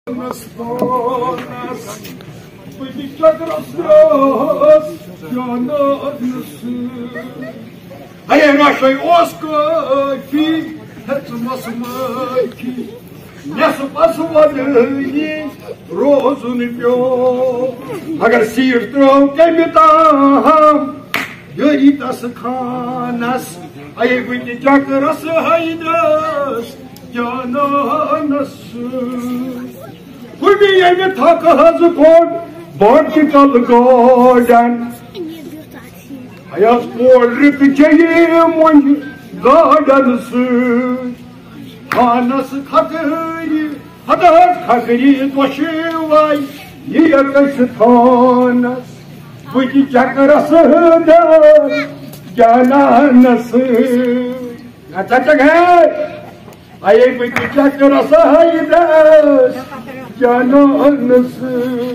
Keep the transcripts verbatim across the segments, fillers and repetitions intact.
پانس پانس، بہٕ تہِ چکرس درٛاس جانانس سۭتۍ۔ اے نۄشہِ اوس کٲفی، ہیٚژمس معٲفی، نٮ۪صفس ودٲنی روزُن پیوٚو۔ مگر سیٖٹ ترٛٲو کٔمہِ تام یٲری تس خانس۔ اے بہٕ تہِ چکرس حیدرس جانانس سۭتۍ۔ ہُمہِ ییٚمہِ تھکہٕ حظ کوٚڑ باقی کل گاڈن۔ ایس پوڈرِ تہٕ چیٚیہِ مۄنٛجہِ گاڈن سۭتۍ۔ خانس کھکھٕرِ، ہتہٕ حظ کھکھٕرِ دۄشوے، یِیَکھ أسۍ تھانس۔ بہٕ تہِ چکرس حیدر جانانس سۭتۍ۔ اچھا، اچھا، ہے۔ اے بہٕ تہِ چکرس حیدرس جانانس سۭتۍ۔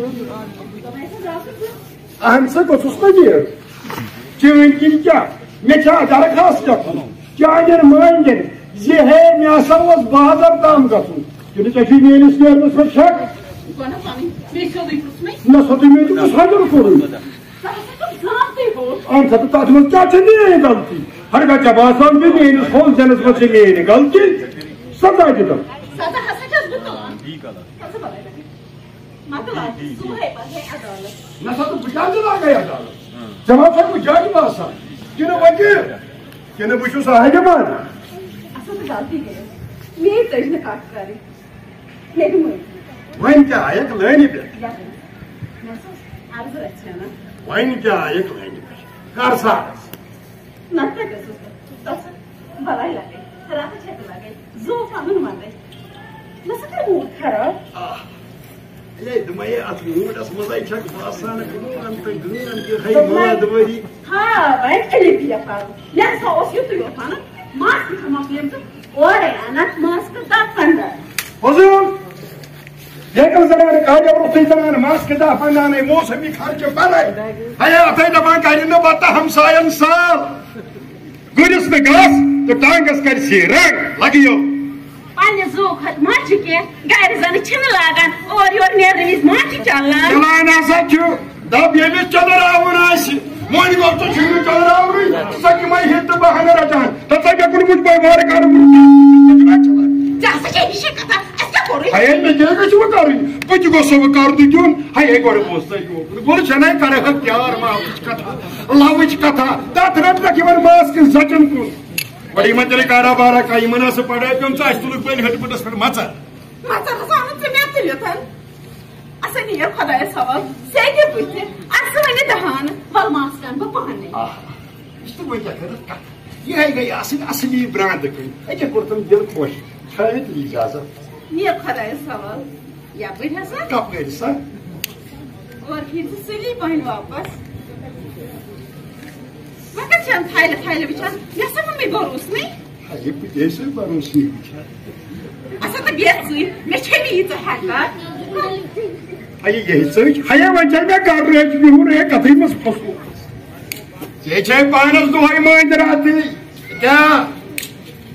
اہن سا، گوٚژھُس نا یہِ۔ چٲنۍ کِنۍ کیٛاہ؟ مےٚ چھا درخاست لیکھُن؟ چانٮ۪ن مٲنٛگٮ۪ن زِ ہے، مےٚ ہسا اوس بازر تام گژھُن۔ کِنہٕ ژےٚ چھُے میٲنِس نیرنس پٮ۪ٹھ شک؟ گوٚو نا پنٕنۍ، مےٚ چھُ سیوٚدُے پرٛژھمٕے۔ نہ، سیوٚدُے مےٚ تہِ کُس حٲضِر کوٚرُے؟ ژٕ ہسا چھُکھ زانتھٕے ہوٚٹ۔ اہن سا، تہٕ تتھ منٛز کیٛاہ چھےٚ میٲنۍ غلطی؟ ہر کانٛہہ ژےٚ باسان چھُ میٲنِس کھوژنس منٛز چھےٚ میٲنۍ غلطی؟ سزا دِ تم۔ سزا ہسا چھَس بہٕ تُلان۔ ژٕ بلاے لگے۔ مۄکلاو، صبحٲے پتہٕ ہے عدالت۔ نہ سا، تہٕ بہٕ کیٛازِ لاگے عدالت؟ ژےٚ ما چھَکھ بہٕ جج باسان؟ کِنہٕ وکیل؟ کِنہٕ بہٕ چھُس حاکمان؟ اصل تہٕ غلطی گٔیَس۔ مے تٔج نہٕ کتھ کرٕنۍ۔ مےٚ دِ معٲفی۔ وۄنۍ کیٛاہ آیکھ لٲنہِ پٮ۪ٹھ؟ یپٲرۍ۔ مےٚ ہسا اوس عرض رژھِ ہنا۔ وۄنۍ کیٛاہ آیکھ لٲنہِ پٮ۪ٹھ؟ کر سا عرض۔ نہ تہ گٔژھٕس بہٕ۔ تس بلاے لگے، راتس چھکھ لگے، زو پنُن وندے۔ مےٚ سا کر موٗڈ خراب۔ آہ۔ اے، دوٚپمَے، اَتھ موٗڈَس منٛزَے چھَکھ باسان گٲن تہٕ گٲن یِہوٚے دوٚپمَے، مٲدٕ ؤری۔ ہا، وۄنۍ ألِف یَتھ آو۔ مےٚ ہسا اوس یُتُے یوت وَنُن، ماسکہٕ چھِ مۄکلیمژٕ، اورَے اَنَکھ ماسکہٕ دَہ پنٛداہ۔ حضور، ییٚتٮ۪ن زنانہٕ کالیو روٚستُے زنانہٕ ماسکہٕ دَہ پنٛداہ اَنَے، موسمی خرچہٕ بَرَے۔ ہے، اَتھَے دَپان کَرِ نہٕ بَتہٕ ہمسایَن سال۔ گُرِس نہٕ گس تہٕ ٹانگس کرِ سی رنگ۔ لگیو۔ پننہِ زُو کھۄتہٕ مۄنجہِ کینٛہہ گرِ زنہٕ چھِنہٕ لاگان، اورٕ یورٕ نیرنہٕ وِزِ ما چھِ چلان؟ چلان ہسا چھُ۔ دب ییٚمِس چلراوُن آسہِ، مۄنہِ گوٚو تہٕ چھُنہٕ چلراونٕے۔ سۄ تِمے ہِتھ تہٕ بہانہٕ رٹان۔ تہٕ ژےٚ کیٛاہ کوٚرمُت بہٕ وارٕ کارٕ ووٚنمُت؟ ژےٚ چھُنا چلان؟ ژےٚ ہسا چھے ہِشے کتھا، اَسہِ کیٛاہ کوٚرُے؟ ہے، مےٚ کیٛاہ گژھِ وۄنۍ کرٕنۍ؟ بہٕ تہِ گوٚژھ وۄنۍ کرُن دیُن۔ ہے، گۄڈٕ بوز ژٕ یوکُن۔ گوٚو چھَنَے کرٕ ہا پیار محبتٕچ کتھا، لوٕچ کتھا۔ تتھ رٔٹنکھ یِمن ماسکہِ زچن کُن۔ گۄڈٕ یِمن تیٚلہِ کارا بارا کانٛہہ، یِمن ٲس نہٕ پڑٲے پیوٚمُت، اَسہِ تُلُکھ بٔلۍ ہیٚٹہِ پٮ۪ٹھس پٮ۪ٹھ مژر۔ مژر ہسا اَنُن ژٕ مےٚ تُلِتھ۔ اَسا نیر خۄدایس حوال، ژےٚ کیٛاہ بٕتھِ؟ اَسہِ ؤنہِ دہان، وَل ماسکہِ اَنہٕ بہٕ پانے۔ آہا، وٕچھ تہٕ وۄنۍ کیٛاہ کٔرٕتھ کتھ؟ یِہے گٔے آسٕنۍ اصلی برانٛدٕ کٔنۍ۔ أکیٛاہ کوٚر تٔمۍ دِل خۄش۔ چھا مےٚ تیٚلہِ اجازت؟ نیر خۄدایس حوال۔ یپٲرۍ ہسا۔ کپٲرۍ سا؟ اورٕ پھیٖر ژٕ سُلی پہن واپس۔ وۄنۍ کتہِ چھِ یِم تھایلہِ تھایلہِ وٕچھان؟ مےٚ سا ووٚن مےٚ بروسہٕ نٕے۔ ہے، بہٕ تہِ ٲسٕے بروسہٕ نٕے وٕچھان۔ اچھا، تہٕ بیٚہہ ژٕے، مےٚ چھےٚ نہٕ ییٖژاہ ہٮ۪کتھ۔ ہے، یہِ ژٕے چھِ۔ ہے، وۄنۍ چھےٚ مےٚ گرٕ رٲچھ بِہُن، ہے، کتھٕے منٛز پھوٚسُس۔ ژےٚ چھے پانس دۄہے مٲنٛدۍ راتٕے۔ کیٛاہ؟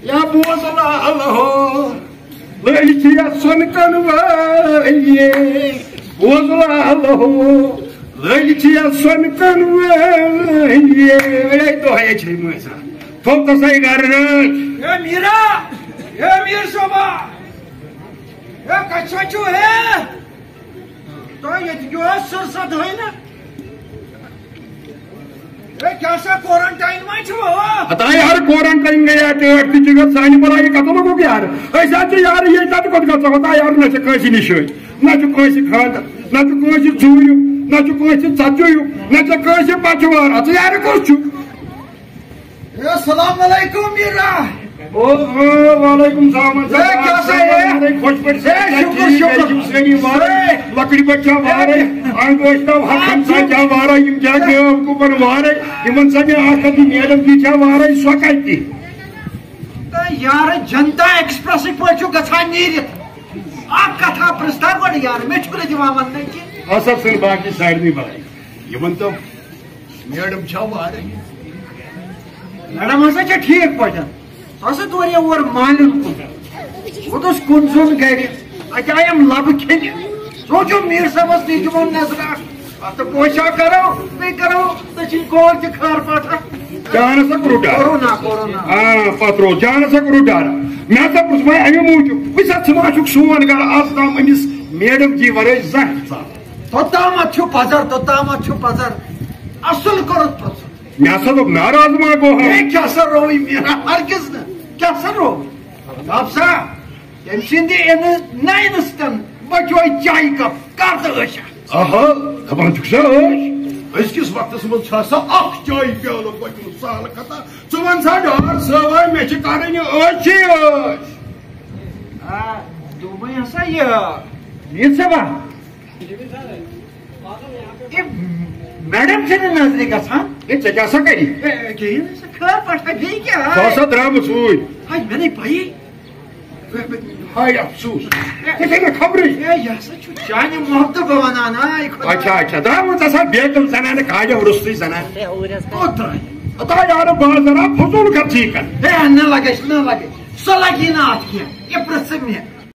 یا بوز لال ہو، لٔلۍ چھِ یَتھ سۄنہٕ کَن وٲلۍ۔ بوز لال ہو، لٔلۍ چھِ یَتھ سۄنہٕ کَن وٲلۍ۔ اے دۄہے چھے مٲنٛزِ راتھ۔ تھوٚو تَسَے گَرٕ رٲچھ۔ اے میٖرا، اے میٖر صٲبا، اے کَتہِ سا چھُو ہے؟ تۄہہِ ییٚتہِ کیٛاہ اوس سٕر سا دۄہے نہ؟ اے، کیٛاہ سا کورنٹاین ما چھُ ہو؟ ہتا یار، کورنٹاین گٔیے ٹٲٹھۍ تہِ جِگر سانہِ بَلایہِ کَتھ لوٚگُکھ یار؟ أسۍ حظ چھِ یار ییٚتہِ تَتہِ کوٚت گژھو؟ ہتا یار، نہ چھِ کٲنٛسہِ نِشٲنۍ، نہ چھُ کٲنٛسہِ خانٛدر، نہ چھُ کٲنٛسہِ ژوٗریُک، نہ چھُ کٲنٛسہِ ژَتجیُک، نہ چھِ کٲنٛسہِ بَچہٕ وار۔ اَژٕ یارٕ کُس چھُ؟ اے، السلام علیکم میٖرا۔ او، او، وعلیکم السلام۔ اے، کیٛاہ سا یہِ؟ خۄش پٲٹھۍ۔ اے، شُکُر، شُکُر۔ تُہۍ چھِو سٲری وارے، اے۔ لۄکٕٹۍ بٔچۍ چھا وارے، اے۔ اَنٛگوش تام حق اے۔ ہمساے چھا وارے، یِم چھا بیوقوٗفن وارے، یِمن سا مےٚ اکھ ہتھ میڈم تہِ چھا وارے، سۄ کتہِ؟ تہٕ یارٕ، جنتا ایکسپریسٕکۍ پٲٹھۍ چھُ گژھان نیٖرِتھ۔ اکھ کتھا پرٛژھ تہ گۄڈٕ یارٕ، مےٚ چھُکھ نہٕ دِوان وننہٕ کینٛہہ۔ اصل سٕنٛدۍ باقٕے سارنٕے بھاے، یِمن تو میڈم چھا وارے؟ میڈم ہسا چھےٚ ٹھیٖک پٲٹھۍ۔ سۄ ہسا دورے اور مالِن کُن۔ بہٕ گوٚژھ کُن زوٚن گرِ۔ اَتہِ آیم لَبہٕ کھیٚنہِ۔ سوٗنٛچِو میٖر صٲبَس تہِ دِمو نظرہ۔ اَتھ تہٕ پوشاک کَرو، بیٚیہِ کَرو دٔچھِنۍ کول تہِ خٲر پٲٹھۍ۔ جان ہسا کوٚرُو ڈر۔ Corona, corona. آ، پَتہٕ روٗد۔ جان ہسا کوٚرُو ڈر۔ مےٚ ہسا پرٛژھ وۄنۍ اَمہِ موٗجوٗب، وٕچھ سا، ژٕ ما چھُکھ سون گَرٕ آز تام أمِس میڈم جی وَرٲے زانٛہہ ژاو؟ توٚتامَتھ چھُ پَزر، توٚتامَتھ چھُ پَزر۔ اَصٕل کوٚرُتھ پرٛژھُن۔ مےٚ ہسا دوٚپ، ناراض ما گوٚو ہا؟ ہے، کیٛاہ سا رووُے میٖرا؟ ہرگز نہٕ۔ کیٛاہ سا روو؟ دَپ سا، تٔمۍ سٕنٛدِ اِنہٕ نَینہٕ سۭتۍ بَچوے چایہِ کپ۔ کر تہٕ ٲشا؟ آہا، دَپان چھُکھ سا ٲش؟ أزکِس وقتس منٛز چھا سا اکھ چایہِ پیالہٕ بَچُن سہل کتھا؟ ژٕ وَن سا ڈار صٲبا، مےٚ چھِ کَرٕنۍ یہِ ٲشی ٲش۔ آ، دوٚپمَے ہسا یہِ۔ یہِ ژےٚ با؟ یہِ میڈم چھَنہٕ نظرِ گژھان۔ ہے، ژےٚ کیٛاہ سا کَری؟ ہے، کِہیٖنۍ نہٕ، سۄ خٲر پٲٹھۍ، بیٚیہِ کیٛاہ؟ سۄ ہسا درٛامٕژ اوٗرۍ۔ ہے، مےٚ نَے پَیی۔ ہاے افسوس۔ ژےٚ چھے نہٕ خبرٕے۔ ہے، یہِ ہسا چھُ چانہِ محبتہٕ بہٕ وَنان، آے خۄدا۔ اچھا، اچھا، درٛامٕژ ہسا بیگم زنانہٕ کاجو روٚستُے زنانہٕ۔ کوٚت درٛایہِ؟ ہتا یارٕ بازر آو فضوٗل خرچی کر۔ ہے، نہ لگے، نہ لگے۔ سۄ لگی نہٕ اَتھ کینٛہہ۔ یہِ پرٛژھ ژٕ مےٚ۔